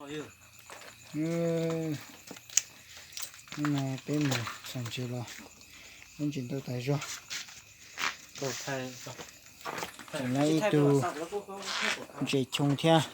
Hnub no peb mus txhom ntses los, peb ntses ntau tas zog. Tseem laib ib tug ntses choo thiab.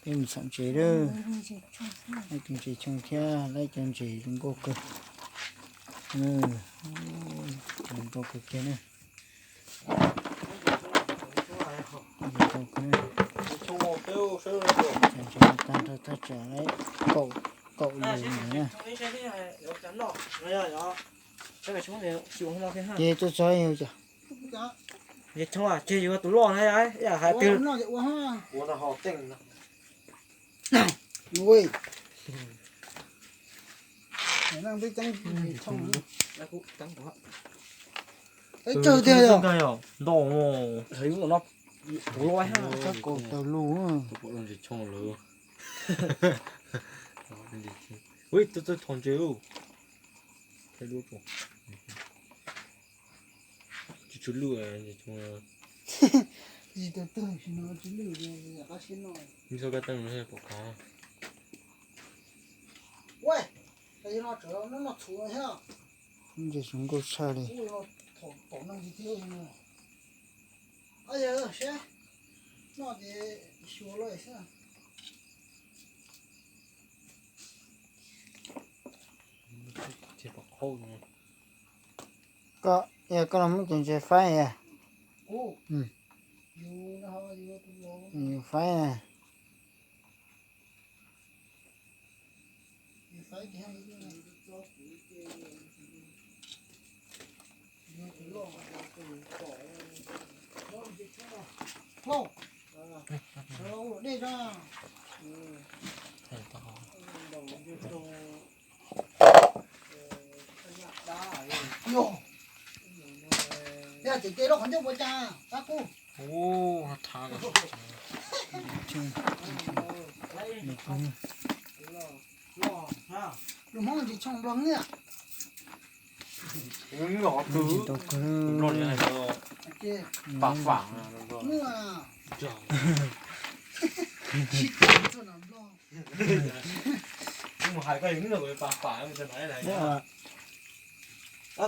Peb mus txhom ntses lawm. Laib tus ntses choo thiab laib cov ntses zoo nkauj kawg. Zoo nkauj kawg kiag na. Tag nrho thaj tsam laib kaum, kaum yus ntawd na. Ces tuaj txog yus cas. Tseg yus tus loj na, hais tias ntau ntses choo lawm. Ui, txhob ntses. Tsis tsw lwj ntses choo. Ib txoj kab teeb no pom qab. Ntses zoo nkauj tshaj li. Koj, yog koj los muab cov ntses faib. Yus faib. Yog ces ces loj qhov ncauj puas cas, tab kuj. Lus Hmoob ntsis tshooj nplog nyiaj. Nplog li hais tias pam fam. Kuv mus hais koj yog nplog pam fam mus tau na.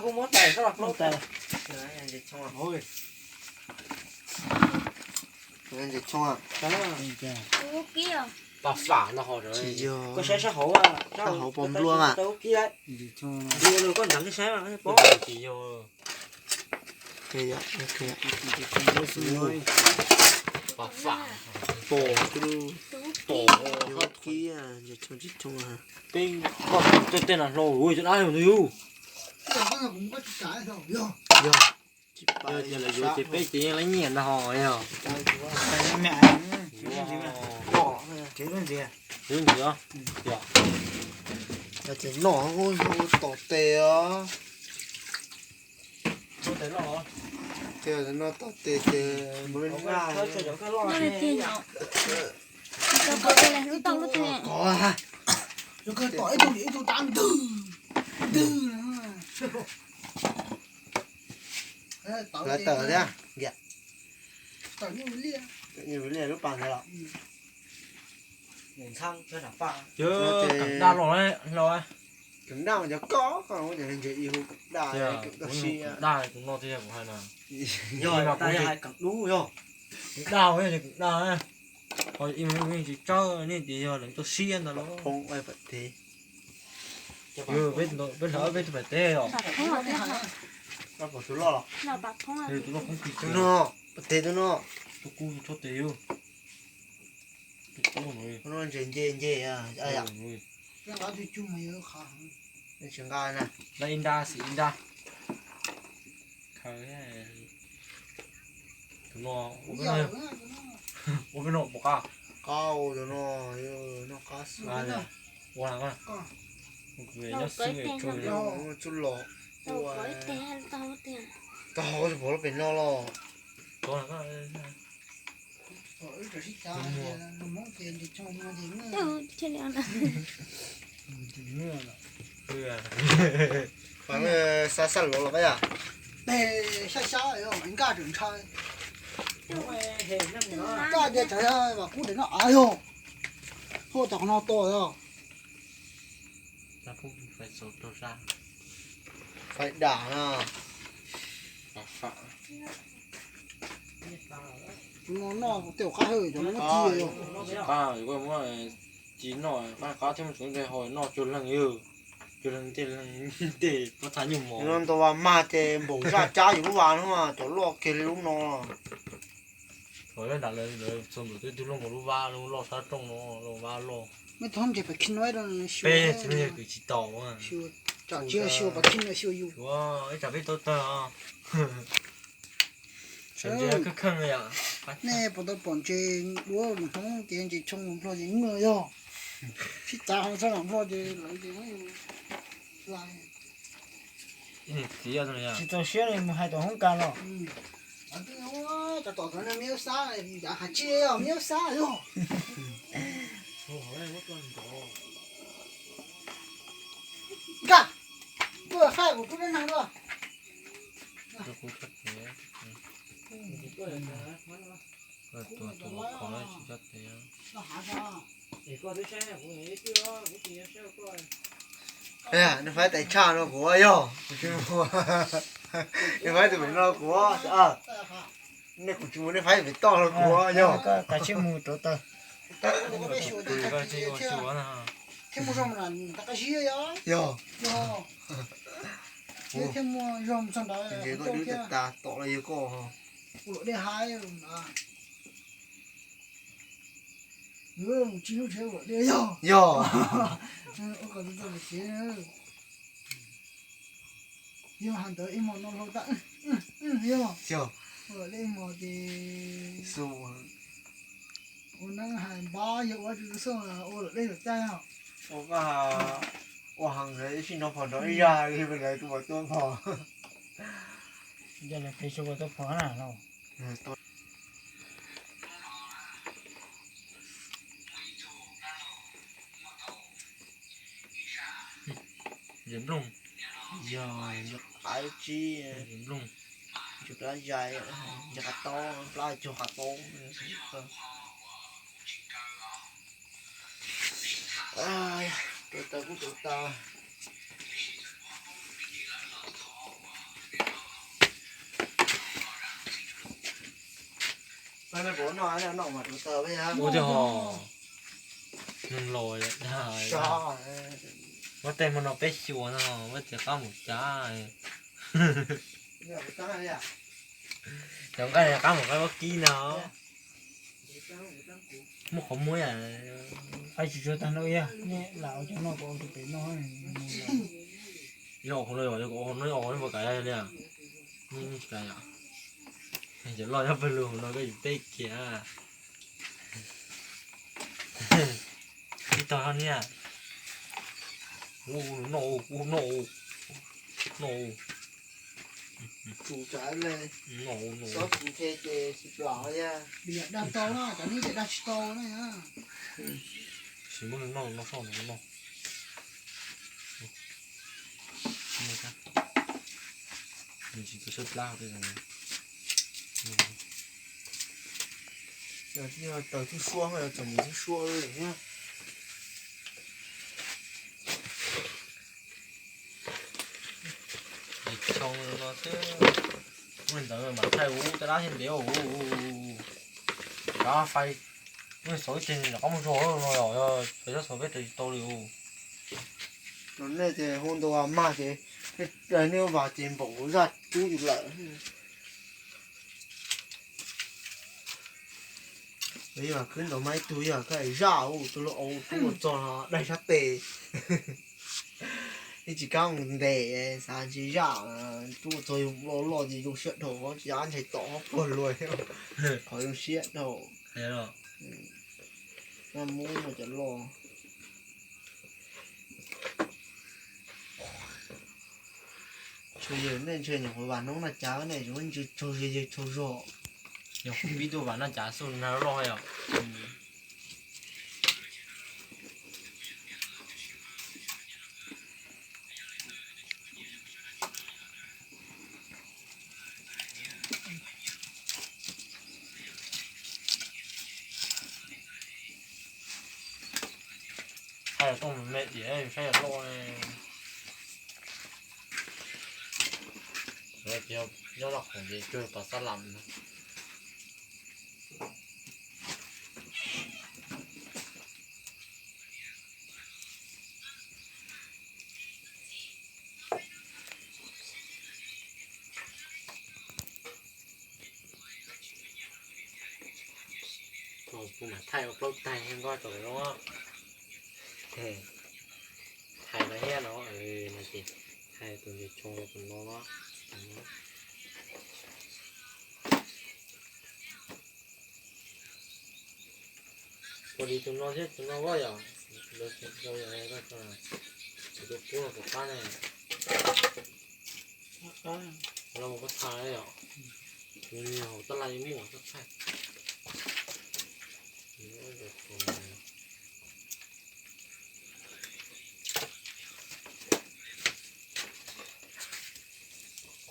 Kuv muab tais koj los plaub tais. Ntses choo. Pam fam no ho. Koj saib sab hauv, sab hauv pom nplua mas. Nplua koj nrad saib mas. Tsis yog. Pam fam. Pom, pom, yog kib, ntses choo tsis choo. Peb koj tej no hlo ua cov dab no yus. Yog, yog lawv yuav ces peb ces yeej lab nyiaj ntag ho yog. Lub ntxiv os. Yog. Ces noj ua tom tes os. Tias noj tom tes ces mus li naj. Kov ha. Ib tug ib tug tab ntwg ntwg. Lawv tawm thiab nkias. Tawm nyuj liaj lub pas ntawd los. Keem daj los los. Keem daj mas cov koj, koj ua cov ntses ib hu keem daj, keem daj si. Daj kuv no tiag kuv hais na. Yog mas kuv hais keem dub yog. Keem daj, keem daj. Ho ib mus tsis tsawg nej tias yog lawv tuaj siab ntag los. Peb hlawv peb tus pam teb os. Tus loj, tus loj poob kiag. Tus no, pam teb tus no. Tus kub txhob tes yus. Tus kub no. Tus no ntses nce nce. Tsis nqa na. Nqa ib nrab xwb ib nrab. Khaws tus no ua peb noj pom qab. Qab tus no noj qab xwb. Ua nyob xwb tsuj los. Tau hauv pom lub pem no los. Xab xab los los pab yam. Peg xab xab nkaj tseem ntshaw. Nkaj tias tsam mas kub daim no av yog. Puag tom qhov no tuaj os. Fais dam na. Noj tej qab hawm cov no muab ci os. Qab muab ci noj, qab qab thiab muab tsuv ntsej hau noj cuag leeg yog, cuag leeg tej leeg tej pob txha nyuj mos. Ntau vas mag ces npaum zaj cab yus lub vas no mas cov loj kiag li lub no. Thaum nram lawv txog ntawm twb tug loj nkaus lub vab, lub loj sab rooj no, lub vab loj. Peb tsis tau, tsam peb tau tawg. Nej puas tau pom ntses duab mus hoob ces ntses tshoo mus nplog ces nyuaj yog. Sib cav hoob txhob lam nplog ces lawv ces tsis txaus siab li mus hais tom hoob kas los. Cov tom me ub xab, yam has tsi os me ub xab yog. Nkaj, tuaj faib kuv pub dab neeg luaj. Nws faib tais tshaj no kuv yog, nws faib tus pem no kuv, nej kuv tsis mus nej faib pem toj no kuv yog. Kav tsij mus rauv taws. Yog. Thiab muaj zog mus txog ntawd, ntshe koj dub tas tom los yog koj. Ua luam dej haib, mus tsis lub tsev ua luam dej yog. Yog. Ua kom txog txog kev tsev. Yog hais ntawd ib hmos no hlau tag, yog. Ua luam dej ib hmos ces ua neeb hais npab yog ua tsis xoj ua luam dej lawm tag. Ua heev ib sij nrog phom nrog ib zag li lawv tus pom tua phom. Yog lawv tes su ua tua phom na los. Yog nplooj, yog qaib tsib, yog nplooj, yog plab zais, yog qab taub, plab cog qab taub. Rauv taws kuj rauv taws. Ua tiag hos, neeg laus, muab tej hmo no peb xyuas no muab tsis qab mus cav. Cov nqaij qab mus qaib vaub kib no. Muaj qhov muag. Qaib tsis tsuag tag no, nej lam ua cov no kom ua tus pem no. Yog qhov no, yog qhov no, yog qhov no puas kav li? Tsis kav yom. Cov loj nyob pawg lug hauv no koj yuav teb kiag. Ib tog niag. Ub, noj, ub, noj, noj. Tus tsav le, noj, noj. Txhob tsis nthe ces tsis plam yag. Dag tau na, cov neb ces dag tsis tau na. Sim muab nws noj, noj soj nws noj. Nws tsis tau sab plab tej. Taws tib suab, txom nyem tib suab li. Tshoo no xwb, ntawd mam thaij ub taj dab thiaj ntev. Kav fais, xov ib teg rov qab muab zog no los yog xov peb raws tsis tau li. Nej ces hu ntau vas mag ces nej vas ces npaum zaj cub yus lawm. Yog kwv ntaus mas ib tug yog koj zaj ua tus loj ua tub ua txog daig sab tes. Ib tsis kab mus ntes xav ntsis zaj, tub ua txog yus loj loj ces zoo siab dhau, tsis ab ntshai tom puag luag. Qhov zoo siab dhau. Naj mub no cov loj. Tsuas yog nej ntshe nyuam qhuav vam noob na cas nej tsuas ntsis tsaug zog yawg tsaug zog. Nyuam qhuav pib tuaj vam na cas xub na loj yom. Saib yog tooj me diam, saib yog loj ne. Nyob noj khoom ces cuag pas xab lam no. Kuv mam thaij ua plaub tag nqoj rau lawm. Thaij los thiab no, no ces thaij tus ntses tshoo tus no. Ua li tus no thiab tus no ua yom, tus tus pub los puas qab ne. Los puas thaij yom, nws hauv tab laj yeej muaj thaij.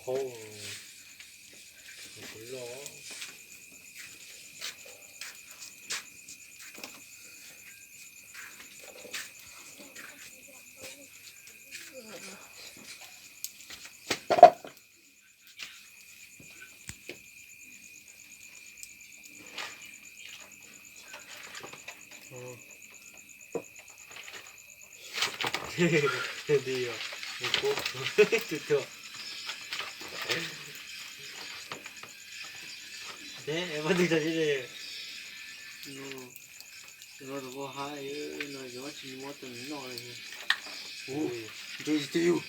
Qhov, qhov loj. Tus tuag. Eb, pab twg tso seb. No, no rau koj hab, no yuav tsis muab rau nws noj li. Ub, ntshe tsis twg yus.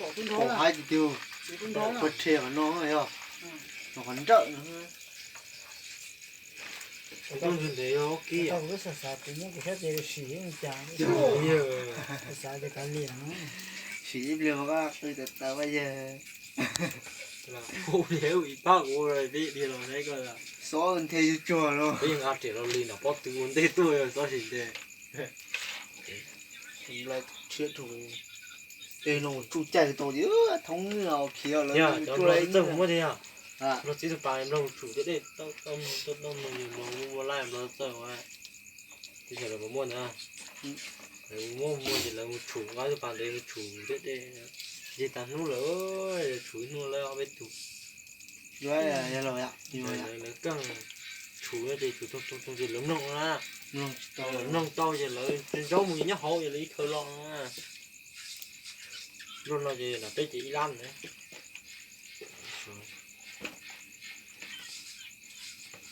Pom hab tsis twg. Koj rhe qhov no yog, no qhov nrawm no. Ntev yog kib. Xav xav kuv muab kuv sab tes sim ib cas, xav tias kav liam no. Sim ib pliag mas qw tas tas vaj yawg. Hu ib pab kuv peb dhia los saib koj. Xob nthe tsuag tsuag los. Peb yeej nqa riam los li nram pob tw ua ntej tuaj, xob sim nthe. Tshiab rau, es no tsuj caij tau ces thoob los khiav lawm. Cov nplog txawj muab thiab yog. Nplog txib tus pas nplog mus tshum thiab dej, tau tau mus yus nplog muaj muaj laij nplog txawj ua. Tib chaws lawv puas muaj ntawd, lawv muaj muaj ces lawv mus tshum nqa tus pas ntev mus tshum thiab dej. Yig tag hnub lawm, tshum ib hnub lawm ob peb tug. Lawv keej tshum no ces tshum tug tug tug ces lawv mloog na. Mloog tau ces lawv tsis ntsaub mus nyob hauv ces lawv ib khaws los na. Nplog no ces nram peb ces ib lab na.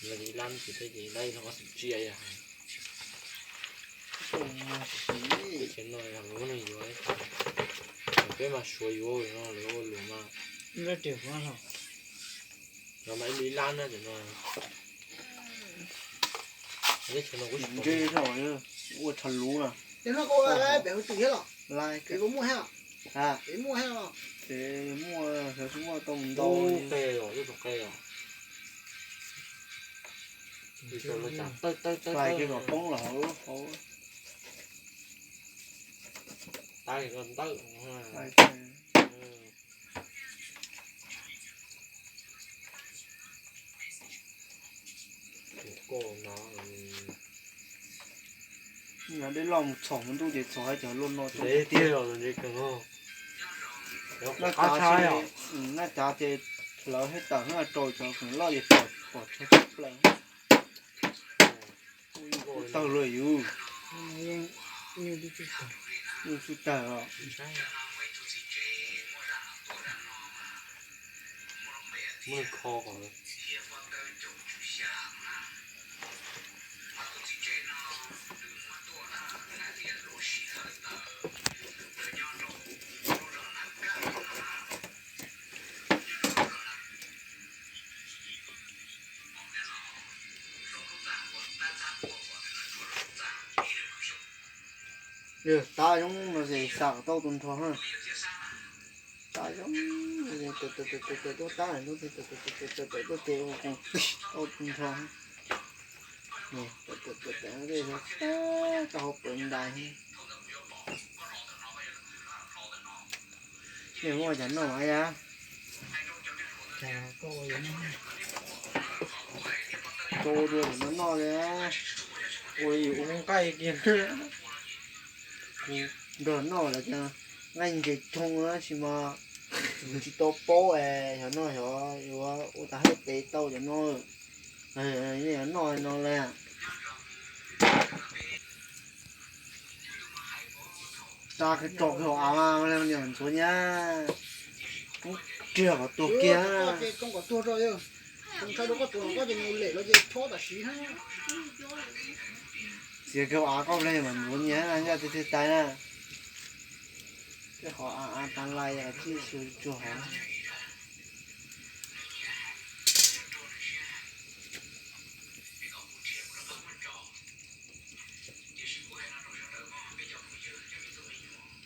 Ib lab ces peb ces ib lab ob txhiab tsiab yog. Teb chaws no yog lawv muab neeg yuav, peb mas suav yuav no lawv ua luam mas. Los mas ib lab na cov no. Teb chaws no kuj tsis ntse, ua tshav luv no. Ces muaj, muaj tau mus ntau. Qe os, ib tug qe os. Hlais kiag kom poob los hauv, hauv. Tab ntawm. Dej loj mus txhom mus ntuj ces txhom hais cov luaj no tiag los ntse kawg. Naj cav ces, naj cav ces hlawv haj tawm haj rau cov loj ces pom tshaj plaws. Tawg luaj yus. Nyuj tsuj tawg os. Muaj kho kom. Tab zoo no ces xam tau tus nrho na. Tab zoo no ces tawm tuaj tab tuaj ces ua tau tus nrho. Tau hauv pawv ntais. Nej muaj cas noj mas yas? Rau dua no noj li. Ua yus ua nqaij kiag. Kuv nrog noj lawm tias nqaij ntses thooj tab sis mas kuv tsis tau paub es xyov noj xyov yuav ua tas haj tes tau cov no. Noj no lawm. Tsa tso kiag hauv av mas niam ntxuav nyab, kub riag kom tuag kiag. Txiav kiag hauv av koj ple mas ntxuav nyab ncaj tiag tiag tais na. Tej qhov av av tas lais tib su tsuag hov.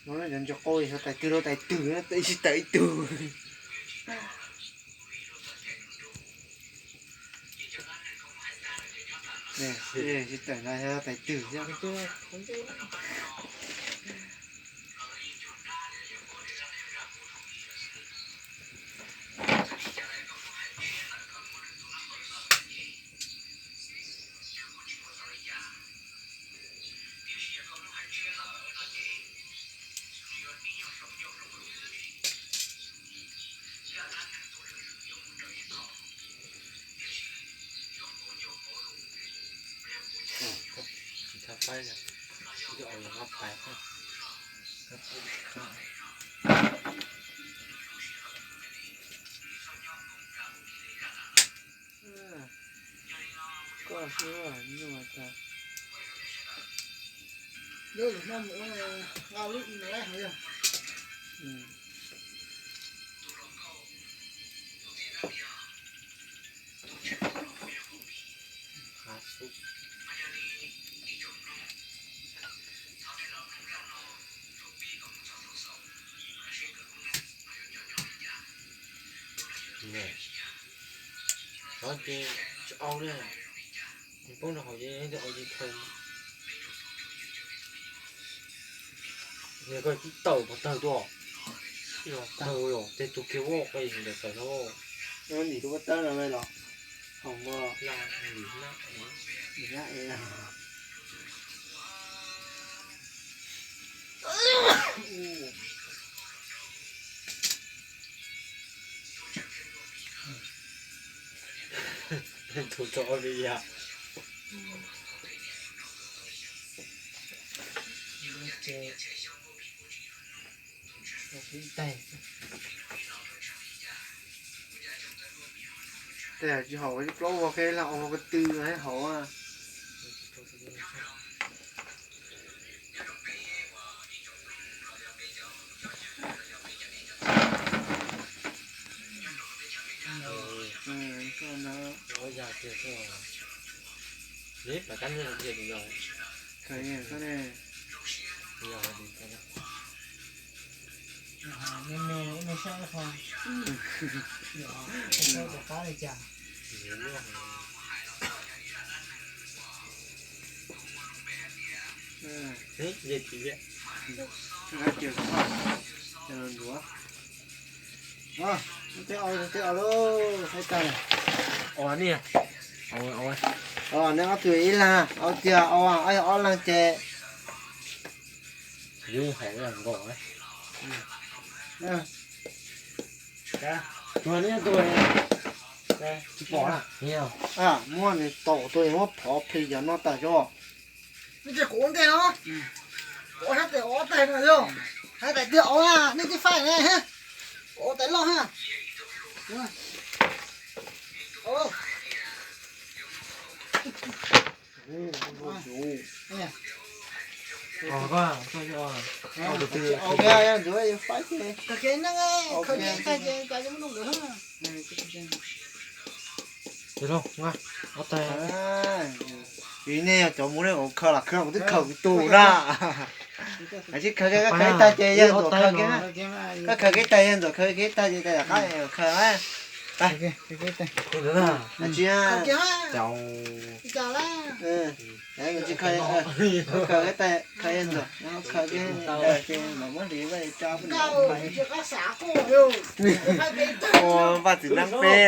No cov ntses qau xyov tais twg rau tais twg, ib sij tawm ib tug. Sij tawm no xyov tais twg thiab. Tsis tau faib, tsis tau faib. Koj siab nyuaj tas. Lub no mus ua nqa lub i no laib hauv yog. Xyov ces tsis au li, nws poob rau hauv ces yeej twb au ces khaws. Niag koj tib tawm pov tawg tuaj, tawg yom, tej tus kiag ua qe ntawm tawm no. Ntim tus pov tawg no los, hauv npua. Tus tso li yam. Tej tsis haum plaub vog qe los ua ko tw hauv. Me me ib me saib qhov, qab li cas. Ntxuav. Ua teb au, teb au lauj, saib tag. Ua ni, ua, ua. Neb ob tug ib leeg, au tiag, au, ob leeg ces. Yus hais nkaus. Tuag neb tuag. Tsis pom na. Muab nws tau tuag muab phov phi cov no tawm tso. Nej cia kuv ua ntej no. Kuv ua sab tes ua ob teg no yog. Hais tais tiag ua, nej tib faib ne. Kuv ua tais loj ha. Tus twg faib ces. Khaws kiag ib tag ces kav cov muab noj nkawd. Yog lauj, ob tag. Vim nej yog cov mus nej khaws los khaws, kuv twb khaws kuv tus na. Khaws kiag, khaws ib tag ces yawg Ntxuam khaws kiag. Koj khaws kiag ib tag, yawg Ntxuam khaws kiag ib tag ces rov qab khaws na. Tsis, khaws kiag. Khaws kiag, khaws kiag, khaws kiag, khaws kiag. Vaj txiv neeb peb.